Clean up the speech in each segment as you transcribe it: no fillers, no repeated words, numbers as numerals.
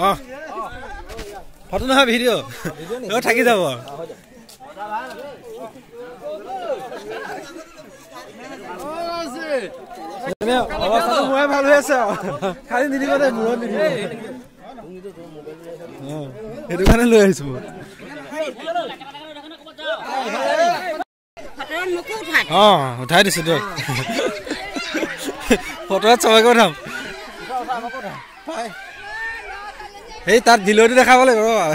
অঁ ফটো নহয় ভিডিঅ' থাকি যাব। অৱস্থাটো মোৰে ভাল হৈ আছে আৰু খালি নিদিব দে, মূৰত নিদিব, সেইটো কাৰণে লৈ আহিছো মই। অঁ উঠাই দিছো দিয়ক, ফটোত চবকে উঠাম। সেই তাত ভিডিঅ'টো দেখাব লাগিব ৰ'বা।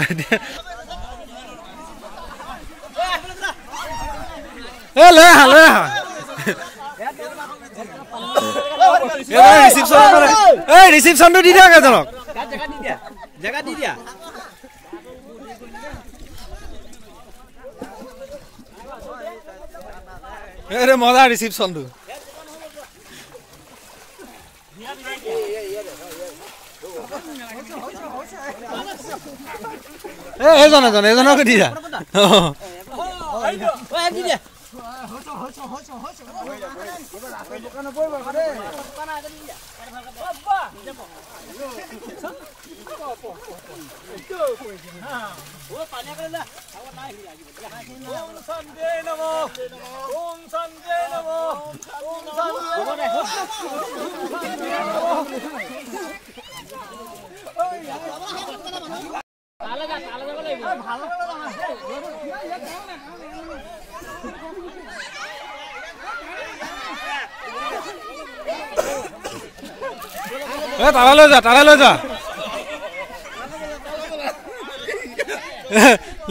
এ লৈ আহা, লৈ আহা। এই ৰিচিপশ্যনটো দি দিয়ক এজনক। এই মজা ৰিচিপশ্যনটো। এই এজন এজন এজনক দি দিয়া। তালা লৈ যা, তালা লৈ যা,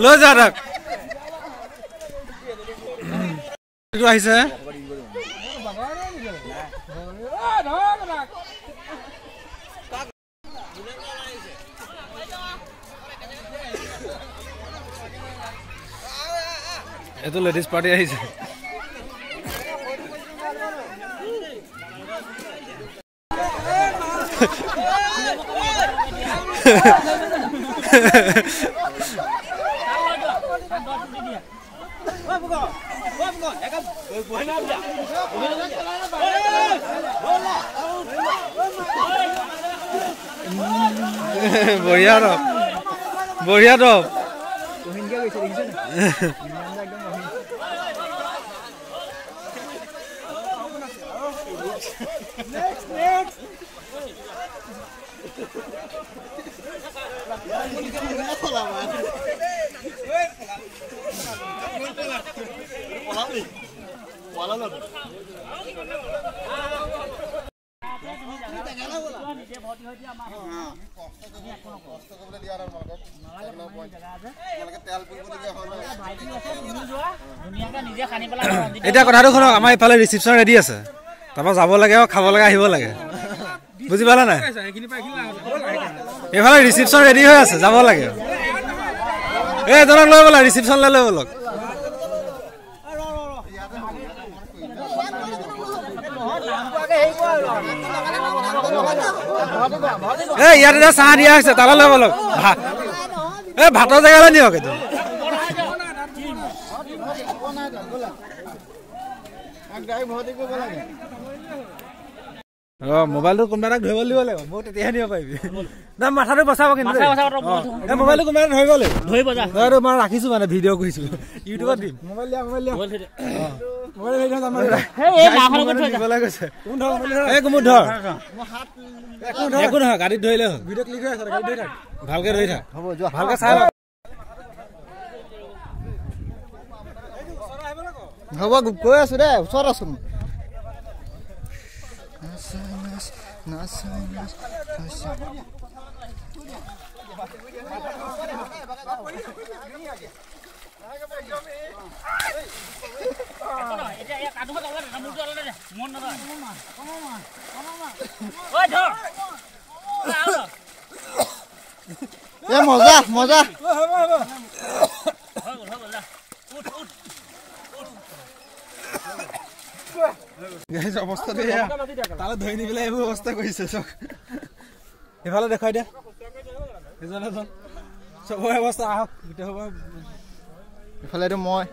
লৈ যা তাক। আহিছে এইটো লেডিজ পাৰ্টি আহিছে। বঢ়িয়া তো, বঢ়িয়া তো। এতিয়া কথাটো শুনক, আমাৰ ইফালে ৰিচিপশ্যন ৰেডি আছে, তাৰপৰা যাব লাগে আৰু খাব লাগে, আহিব লাগে, বুজি পালা নাই? এইফালে ৰিচিপশ্যন ৰেডি হৈ আছে, যাব লাগে। এই এজনক লৈ ব'লা, ৰিচিপশ্যনলৈ লৈ ব'লক। এই ইয়াত এতিয়া চাহ দিয়া হৈছে, তালৈ লৈ ব'লক। এই ভাতৰ জেগালৈ নিয়ক এইটো। অ মোবাইলটো কোনোবা এটাক ধৰিব দিব লাগিব, মোক তেতিয়াহে নিব পাৰিবি। না মাথাটো বচাব কিন্তু, এই মোবাইলটো কোনোবা এটা ধৰিব লাগিব। মই ৰাখিছো মানে ভিডিঅ' কৰিছো, ইউটিউবত দিম। একো নহয়, গাড়ীত ধৰিলে হ'ল, ভালকে ধৰি থাক, ভালকে চাই। হ'ব গৈ আছো দে, ওচৰত আছো। মজা মজা। অৱস্থাটো তালৈ ধৰি নি পেলাই এইবোৰ অৱস্থা কৰিছে চব। এইফালে দেখুৱাই দিয়া, এজন এজন চবৰে অৱস্থা। আহক গোটেই সব ইফালে। এইটো মই